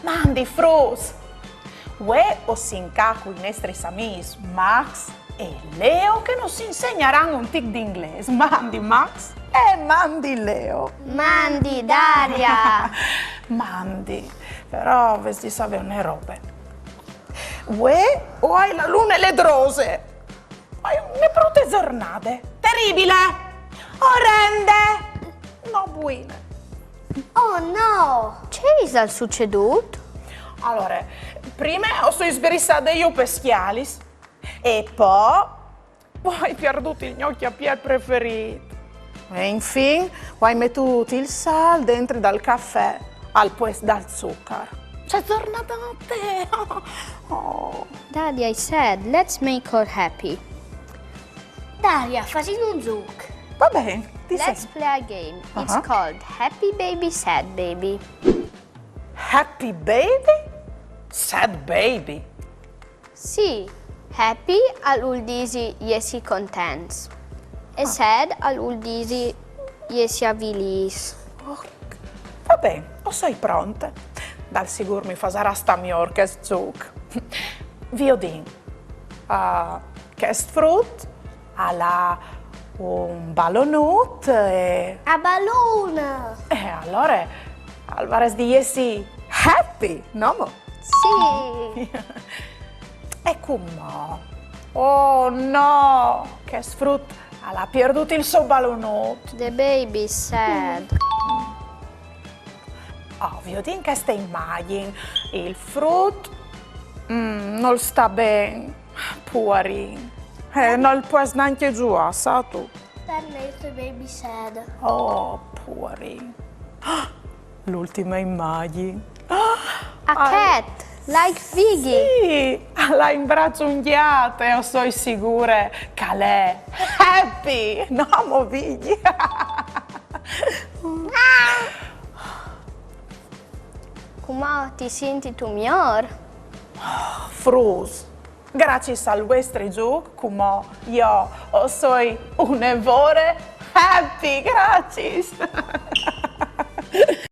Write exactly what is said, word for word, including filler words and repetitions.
Mandi fruts! Vuê o sin ca cui nestris amîs Max e Leo che nus insegnaran un tic di inglês. Mandi Max e mandi Leo. Mandi Daria! Mandi, però vês di savê une robe. Vuê o ai la lune ledrose. O ai une brute zornade. Teribile! Orende! No buine. Oh no! Ce isal sucedût? Alore, prime o soi sbrissade jù pes scjalis e po o ai pierdût il gno cjapiel preferît. E infin o ai metût il sâl dentri dal cafè al puest dal zucar. Ce zornadate! Oh. Daria, I said, let's make her happy. Daria, fasìn un zûc. Va ben, ti Let's sent. Play a game. It's Ah. Called Happy Baby, Sad Baby. Happy baby? Sad baby? Sì, happy al vûl dî jessi contents. E sad al vûl dî jessi avilîts. Va ben, o soi pronte. Dal sigûr mi fasarà stâ miôr chest zûc. Viodìn. Ah, chest frut al à un balonut e... A balun! E alore al varès di jessi happy, no mo? Sì! E cumò? Oh no! Chest frut al à pierdût il so balonut. The baby is sad. Oh, viodìn cheste imagjin. Il frut mm, nol sta ben. Puarin. Eh, nol pues nancje zuiâ, sâstu? That makes the baby sad. Oh, puarin. L'ultime imagjin. A cat, like Vighi. Sì, al à in braç un gjat e o soi sigure che al è happy, no mo Vighi? Cumò ti sintistu miôr? Fruts, graciis al vuestri zûc, cumò jo o soi une vore happy, graciis!